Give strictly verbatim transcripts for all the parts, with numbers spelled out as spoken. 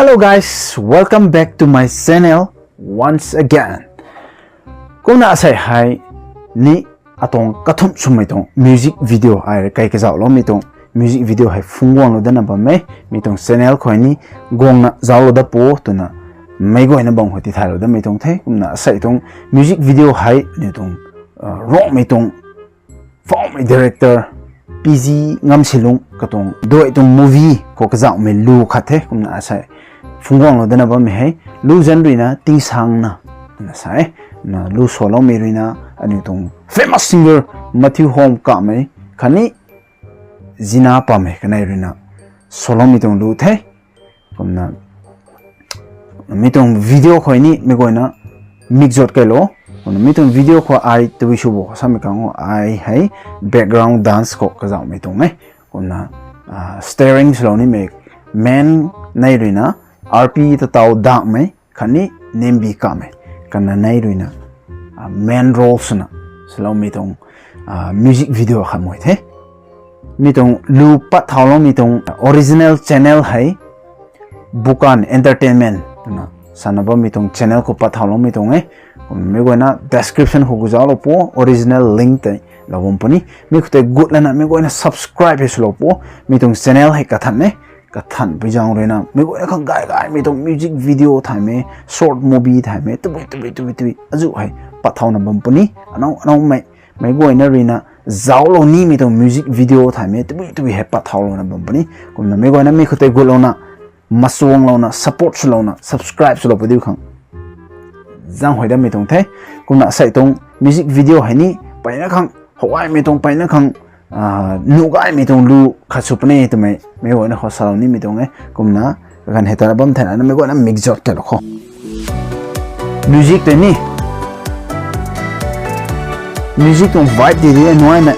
Hello guys, welcome back to my channel once again. Kumna asai hai ni atong kathum sumai tong music video hai kai ka zau lo mi tong music video hai phungwang lo da na ba me mi tong channel khoi ni gong na zau lo da po tu na mai goi na bang hoti thai lo da mi tong the kumna asai tong music video hai ni tong uh, rock mi tong Form director P G Ngamsilung katong doi tung movie ko kazak me lu khat he kumna asai phungwang lo dana ba me hai lu jan ruina ting sang na na sai na lu solo me ruina ani tung famous singer Matthew Home ka me khani zina pa me kanai ruina solo mi tung lu the kumna mi tung video khoi ni mi goina mix jot kai lo kumna mi tung video kho ai tui shu bo sa mi kang ai hai background dance ko ka jao mi tung me kumna uh, staring slow ni me men nai ruina R P ta tau da me khani nembi ka me kana nai ruina uh, men role suna slow mi tung uh, music video kha moi the mi tung lu pat thau lo mi tung original channel hai Bukan Entertainment na sana ba mi tung channel ko pat thau lo mi tung eh mi goina description ko gujao lo po original link te lo bom puni mi khute gut lana mi goina subscribe he lo po mi tung channel hai kathan ne kathan pi jang ruina mi goina khang gai gai mi tung music video thai me short movie thai me tu tu tu tu aju hai pat thau na bom puni anau anau mai mai goina ruina zau lo ni mi tung music video thai me tu tu hai pat thau lo na bom puni kumna mi goina mi khute gut lo na masuang lo na support su lo na subscribe su lo pudi khang jang hoi da mi tung the kumna sai tung music video hai ni paina khang hawai mi tung paina khang uh, nu gai mi tung lu khat su pne tu mai mi goina kho sa lo ni mi tung eh kumna kan heta bam thana mi goina mix jot te lo kho music te ni music tung vibe di di nuai na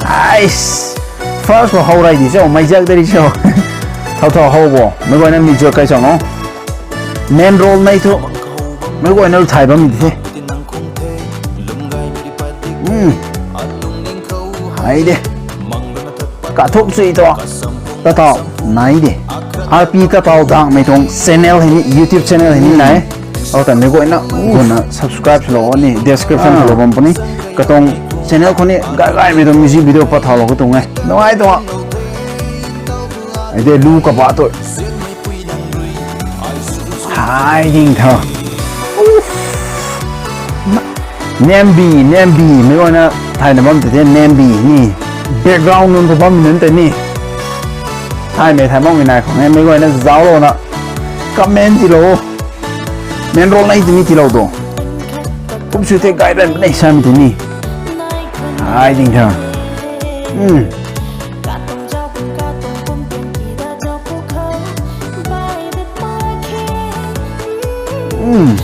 ais first ko hau rai di cho mai jak dari cho thau thau hau bo mi goina mix jot kai cho no main role nai thu mi goina thai bam di the hmm hai de ka thuk sui to ta to nai de R P Tatao Dang Meitong channel hini, YouTube channel hini nai. Au ta me go na, go na subscribe lo ni, description lo bam puni. Katong channel khoni gai gai Meitong music video pa thalo ko tung ai. No ai to. Ai de lu ka ba to. Hai ding tha. Nembi, nembi, me wana thai na bam te nembi ni. Background nun ko bam nun te ni. Thai me thai mong nai khong me wana zao lo na. Comment ti lo. Main role nai ti ni ti lo do. Kum su te guide nai sa mi ti ni. Hai ding tha. Hmm. Hmm.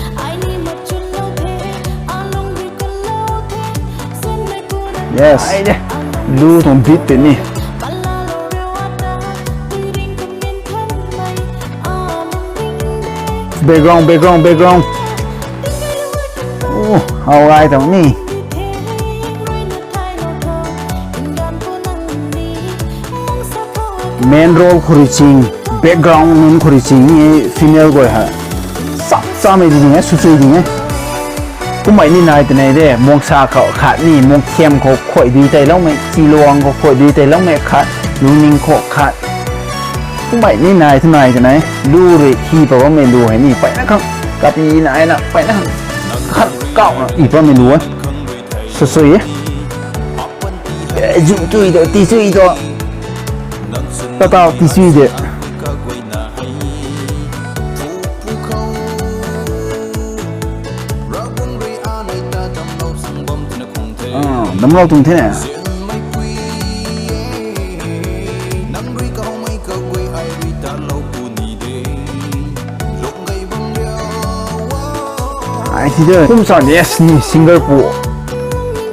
Yes. Ai de. Lu tong beat te ni. Background, background, background. Oh, how I don't ni. Main role khuri ching, background nun khuri ching ni female goi ha. Sap sa me ding hai, su su ding hai. Kumai ni nai te nai de, mong sa kho khat ni, mong khem kho khoi dui tai long me, chi luang kho khoi dui tai long me khat, lu ning kho khat. Kumai ni nai te nai te nai, lu re hi pa ba me lu hai ni, pai na khang, ka pi nai na, pai na khang, khat kau na, i pa me lu hai. Su su ye. Ju tui do, ti tui do. Ta tao ti tui de. Ah, dam lo tung the ne. Ai thi de. Kum sa yes ni singer pu.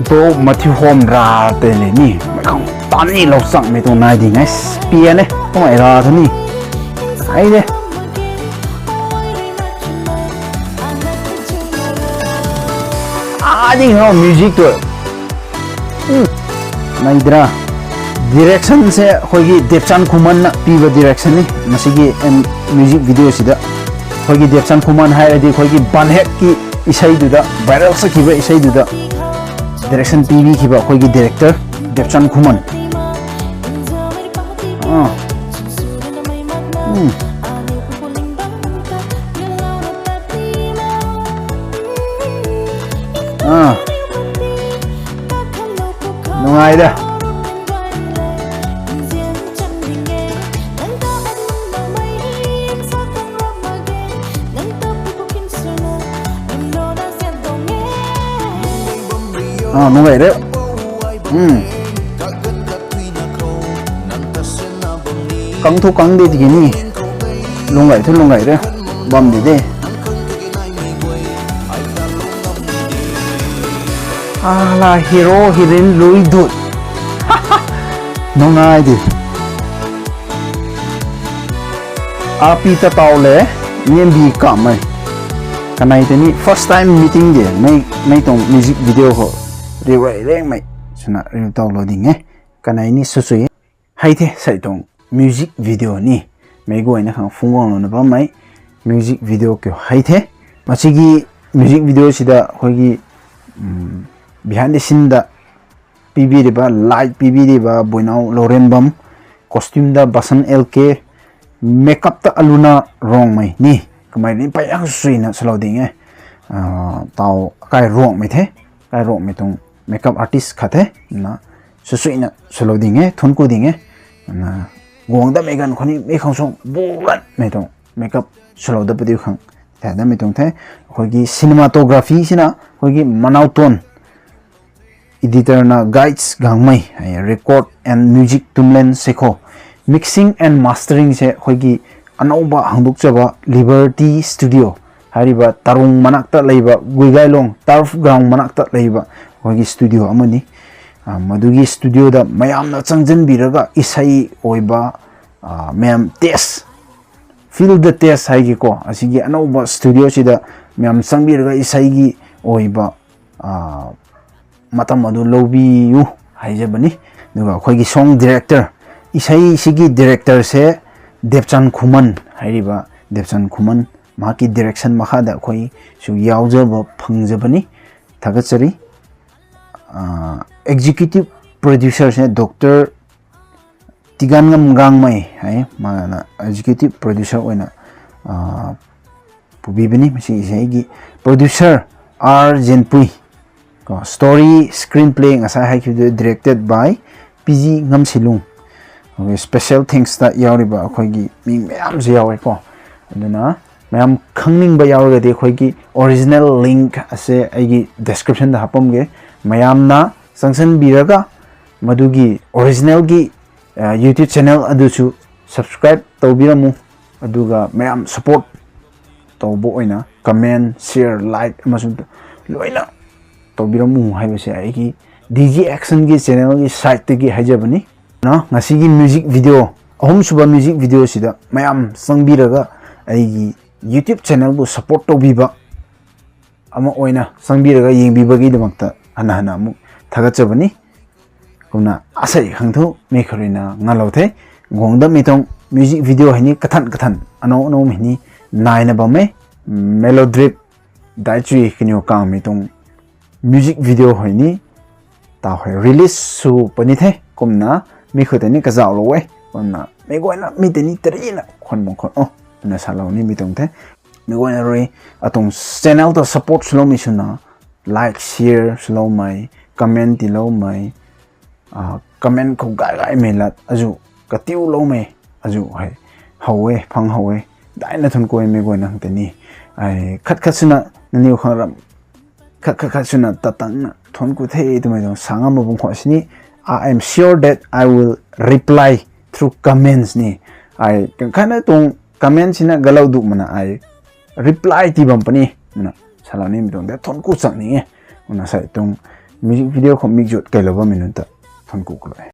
Bro Matthew Hom ra te le ni. Mai khang tan ni lo sang me to nai ding ai. Pia ne. Ko mai ra tho ni. Ai de. A ding ho music to. Hmm. Nai dra. Directionꯁꯦ ꯑꯩꯈꯣꯏꯒꯤ ꯗꯦꯕꯆꯥꯟ ꯈꯨꯃꯟꯅ ꯄꯤꯕ directionꯅꯤ꯫ ꯃꯁꯤꯒꯤ music videoꯁꯤꯗ ꯑꯩꯈꯣꯏꯒꯤ ꯗꯦꯕꯆꯥꯟ ꯈꯨꯃꯟ ꯍꯥꯏꯔꯗꯤ ꯑꯩꯈꯣꯏꯒꯤ ꯕꯥꯟꯍꯦꯠꯀꯤ ꯏꯁꯩꯗꯨꯗ viral ꯆꯠꯈꯤꯕ ꯏꯁꯩꯗꯨꯗ direction ꯄꯤꯕꯤꯈꯤꯕ ꯑꯩꯈꯣꯏꯒꯤ director ꯗꯦꯕꯆꯥꯟ ꯈꯨꯃꯟ꯫ ꯑꯥ꯫ ꯎꯝ꯫ ꯑꯥ꯫ ꯅꯨꯡꯉꯥꯏꯗ꯫ ꯑꯥ, ꯅꯨꯡꯉꯥꯏꯔꯦ꯫ ꯎꯝ꯫ ꯀꯪꯊꯣꯛ ꯀꯪꯗꯦ ꯇꯤꯒꯤꯅꯤ꯫ ꯂꯣꯡꯒꯥꯏ ꯊꯨ ꯂꯣꯡꯒꯥꯏꯔꯦ꯫ ꯕꯝꯗꯤꯗꯦ꯫ ꯑꯥ, ꯂꯥ, hero heroine ꯂꯣꯏ ꯗꯨꯠ꯫ ꯅꯨꯡꯉꯥꯏꯗꯤ꯫ ꯑꯥ, ꯄꯤ ꯇ ꯇꯥꯎ ꯂꯦ, ꯃꯤꯌꯦꯟꯕꯤ ꯀꯥꯃꯩ꯫ ꯀꯅꯥꯏ ꯇꯅꯤ first time meeting ꯗꯦ, ꯃꯩ, ꯃꯩ ꯇꯣꯡ music video ꯍꯣ, ꯔꯤꯋꯥꯏ ꯔꯦꯡ ꯃꯩ, ꯁꯨꯅ ꯔꯤꯜ ꯇꯧ ꯂꯣꯗꯤꯡ ꯑꯦ꯫ ꯀꯅꯥꯏ ꯅꯤ ꯁꯨꯁꯨꯏ꯫ ꯍꯩꯊꯦ ꯁꯩꯇꯣꯡ music videoꯅꯤ꯫ ꯃꯩꯒꯨ ꯑꯣꯏꯅ ꯈꯪ ꯐꯨꯡꯒꯣꯡ ꯂꯣꯟꯅ ꯄꯥꯝꯃꯩ꯫ Music video ꯀꯌꯣ ꯍꯩꯊꯦ꯫ ꯃꯁꯤꯒꯤ music videoꯁꯤꯗ ꯑꯩꯈꯣꯏꯒꯤ, ꯎꯝ, behind the sceneꯗ ꯄꯤꯕꯤꯔꯤꯕ, light ꯄꯤꯕꯤꯔꯤꯕ Boinao Laurembam, costumeꯗ ꯕꯁꯟ L ꯀꯦ, makeupꯇ ꯑꯂꯨꯅꯥ ꯔꯣꯡꯃꯩꯅꯤ꯫ ꯀꯃꯥꯏꯅ ꯄꯥꯏꯌꯥꯡ ꯁꯨꯏꯅ ꯁꯂꯧꯗꯤꯡꯉꯦ꯫ ꯑꯥ, ꯇꯥꯎ ꯑꯀꯥꯏ ꯔꯣꯡꯃꯩ ꯊꯦ꯫ ꯑꯀꯥꯏ ꯔꯣꯡꯃꯩ ꯇꯨꯡ makeup artist ꯈꯠꯊꯦ꯫ ꯅ ꯁꯨꯁꯨꯏꯅ ꯁꯂꯧꯗꯤꯡꯉꯦ, ꯊꯨꯟ ꯀꯨꯗꯤꯡꯉꯦ꯫ ꯅ ꯒꯣꯡꯗ ꯃꯩꯒꯟ ꯈꯣꯅꯤ ꯃꯩ ꯈꯪꯁꯣꯡ ꯕꯨꯔꯠ ꯃꯩ ꯇꯨꯡ makeup ꯁꯂꯧꯗ ꯄꯗꯤ ꯈꯪ꯫ ꯊꯥꯗ ꯃꯩ ꯇꯨꯡ ꯊꯦ꯫ ꯑꯩꯈꯣꯏꯒꯤ cinematographyꯁꯤꯅ ꯑꯩꯈꯣꯏꯒꯤ ꯃꯅꯥꯎꯇꯣꯟ editorꯅ guides ꯒꯥꯡꯃꯩ, record and music ꯇꯨꯝꯂꯦꯟ ꯁꯦꯈꯣ꯫ Mixing and masteringꯁꯦ ꯑꯩꯈꯣꯏꯒꯤ ꯑꯅꯧꯕ ꯍꯥꯡꯗꯣꯛꯆꯕ Liberty Studio ꯍꯥꯏꯔꯤꯕ ꯇꯔꯨꯡ ꯃꯅꯥꯛꯇ ꯂꯩꯕ ꯒꯨꯏꯒꯥꯏꯂꯣꯡ turf ground ꯃꯅꯥꯛꯇ ꯂꯩꯕ ꯑꯩꯈꯣꯏꯒꯤ studio ꯑꯃꯅꯤ꯫ ꯑ, ꯃꯗꯨꯒꯤ studioꯗ ꯃꯌꯥꯝꯅ ꯆꯪꯁꯤꯟꯕꯤꯔꯒ ꯏꯁꯩ ꯑꯣꯏꯕ, ꯑ, ꯃꯌꯥꯝ test, feel the taste ꯍꯥꯏꯒꯦꯀꯣ, ꯑꯁꯤꯒꯤ ꯑꯅꯧꯕ studioꯁꯤꯗ ꯃꯌꯥꯝ ꯆꯪꯕꯤꯔꯒ ꯏꯁꯩꯒꯤ ꯑꯣꯏꯕ, ꯑ, ꯃꯇꯝ ꯑꯗꯨ ꯂꯧꯕꯤꯌꯨ ꯍꯥꯏꯖꯕꯅꯤ꯫ ꯑꯗꯨꯒ ꯑꯩꯈꯣꯏꯒꯤ song director, ꯏꯁꯩꯁꯤꯒꯤ directorꯁꯦ ꯗꯦꯕꯆꯥꯟ ꯈꯨꯃꯟ ꯍꯥꯏꯔꯤꯕ ꯗꯦꯕꯆꯥꯟ ꯈꯨꯃꯟ, ꯃꯍꯥꯛꯀꯤ direction ꯃꯈꯥꯗ ꯑꯩꯈꯣꯏꯁꯨ ꯌꯥꯎꯖꯕ ꯐꯪꯖꯕꯅꯤ꯫ ꯊꯥꯒꯠꯆꯔꯤ꯫ ꯑꯥ, executive producerꯁꯦ Doctor ꯇꯤꯒꯥꯟꯉꯝ ꯒꯥꯡꯃꯩ ꯍꯥꯏ, ꯃꯥꯅ executive producer ꯑꯣꯏꯅ, ꯑꯥ, ꯄꯨꯕꯤꯕꯅꯤ꯫ ꯃꯁꯤ ꯏꯁꯩꯒꯤ producer ꯑꯥꯔ ꯖꯦꯟꯄꯨꯏ꯫ ꯀꯣ, story, screenplay ꯉꯁꯥꯏ ꯍꯥꯏꯈꯤꯕꯗꯨ directed by ꯄꯤ ꯖꯤ ꯉꯝꯁꯤꯂꯨꯡ꯫ ꯑꯩꯈꯣꯏ special thanksꯇ ꯌꯥꯎꯔꯤꯕ ꯑꯩꯈꯣꯏꯒꯤ ꯃꯤ ꯃꯌꯥꯝꯁꯨ ꯌꯥꯎꯋꯦꯀꯣ꯫ ꯑꯗꯨꯅ ꯃꯌꯥꯝ ꯈꯪꯅꯤꯡꯕ ꯌꯥꯎꯔꯒꯗꯤ ꯑꯩꯈꯣꯏꯒꯤ original link ꯑꯁꯦ ꯑꯩꯒꯤ descriptionꯗ ꯍꯥꯞꯄꯝꯒꯦ꯫ ꯃꯌꯥꯝꯅ ꯆꯪꯁꯤꯟꯕꯤꯔꯒ ꯃꯗꯨꯒꯤ originalꯒꯤ, ꯑ, YouTube channel ꯑꯗꯨꯁꯨ subscribe ꯇꯧꯕꯤꯔꯝꯃꯨ꯫ ꯑꯗꯨꯒ ꯃꯌꯥꯝ support ꯇꯧꯕ ꯑꯣꯏꯅ comment, share, like ꯑꯃꯁꯨꯡ ꯂꯣꯏꯅ ꯇꯧꯕꯤꯔꯝꯃꯨ ꯍꯥꯏꯕꯁꯦ ꯑꯩꯒꯤ ꯗꯤ ꯖꯤ Actionꯒꯤ channelꯒꯤ sideꯇꯒꯤ ꯍꯥꯏꯖꯕꯅꯤ꯫ ꯅ ꯉꯁꯤꯒꯤ music video, ꯑꯍꯨꯝꯁꯨꯕ music videoꯁꯤꯗ ꯃꯌꯥꯝ ꯆꯪꯕꯤꯔꯒ ꯑꯩꯒꯤ YouTube channelꯕꯨ support ꯇꯧꯕꯤꯕ ꯑꯃ ꯑꯣꯏꯅ ꯆꯪꯕꯤꯔꯒ ꯌꯦꯡꯕꯤꯕꯒꯤꯗꯃꯛꯇ ꯍꯟꯅ ꯍꯟꯅ ꯑꯃꯨꯛ ꯊꯥꯒꯠꯆꯕꯅꯤ꯫ ꯀꯨꯝꯅ ꯑꯁꯩ ꯈꯪꯊꯨ ꯃꯤ ꯈꯔꯨꯏꯅ ꯉꯥꯂꯧꯊꯦ꯫ ꯒꯣꯡꯗ ꯃꯤꯇꯣꯡ music video ꯍꯩꯅꯤ ꯀꯊꯟ ꯀꯊꯟ ꯑꯅꯧ ꯑꯅꯧ ꯍꯩꯅꯤ ꯅꯥꯏꯅ ꯕꯝꯃꯦ꯫ Melodrip ꯗꯥꯏꯆꯨꯏ ꯀꯅꯤꯌꯣ ꯀꯥꯡ ꯃꯤꯇꯣꯡ music video ꯍꯩꯅꯤ ꯇꯥꯍꯣꯏ release ꯁꯨ ꯄꯅꯤꯊꯦ꯫ ꯀꯨꯝꯅ ꯃꯤ ꯈꯨꯇꯅꯤ ꯀꯖꯥꯎ ꯂꯧꯋꯦ꯫ ꯀꯨꯝꯅ ꯃꯤꯒꯣꯏꯅ ꯃꯤ ꯇꯅꯤ ꯇꯔꯤꯅ ꯈꯣꯟꯃꯣ ꯈꯣꯠꯅꯣ꯫ ꯅ ꯁꯥꯂꯧꯅꯤ ꯃꯤꯇꯣꯡꯊꯦ꯫ ꯅꯈꯣꯏꯅ ꯔꯣꯏ ꯑꯇꯣꯡ channelꯗ support ꯁꯨ ꯂꯧꯃꯤꯁꯨꯅ, like, share ꯁꯨ ꯂꯧꯃꯩ, comment ꯇꯤ ꯂꯧꯃꯩ, ꯑ, comment ꯈꯧ ꯒꯥꯏ ꯒꯥꯏ ꯃꯩꯂꯠ ꯑꯖꯨ ꯀꯇꯤꯎ ꯂꯧꯃꯩ ꯑꯖꯨ ꯍꯩ ꯍꯧꯋꯦ, ꯐꯪ ꯍꯧꯋꯦ꯫ ꯗꯥꯏꯅ ꯊꯨꯟ ꯀꯣꯏ ꯃꯤꯒꯣꯏꯅ ꯍꯪꯇꯅꯤ꯫ ꯑꯩ ꯈꯠ ꯈꯠ ꯁꯨꯅ ꯅꯅꯤꯎ ꯈꯪꯔꯝ ꯈꯠ ꯈꯠ ꯈꯠ ꯁꯨꯅ ꯇꯇꯪꯅ ꯊꯣꯟ ꯀꯨꯊꯩ ꯑꯗꯨꯃꯥꯏꯅ ꯁꯥꯡꯉꯝ ꯃꯕꯨꯡ ꯈꯣꯠꯁꯤꯅꯤ꯫ I am sure that I will reply through comments ꯅꯤ꯫ ꯑꯩ ꯀꯪꯈꯠꯅ ꯇꯣꯡ comment ꯁꯤꯅ ꯒꯂꯧꯗꯨ ꯃꯅ ꯑꯩ reply ꯇꯤꯕꯝ ꯄꯅꯤ꯫ ꯃꯅ ꯁꯥꯂꯥꯅꯤ ꯃꯤꯇꯣꯡꯗ ꯊꯣꯟ ꯀꯨ ꯆꯪꯅꯤꯡꯉꯦ꯫ ꯃꯅ ꯁꯥꯏ ꯇꯣꯡ music video ꯈꯣ ꯃꯤꯛ ꯖꯨꯠ ꯀꯩꯂꯕ ꯃꯤꯅꯨꯇ ꯊꯣꯟ ꯀꯨ ꯀꯨꯂꯛꯑꯦ꯫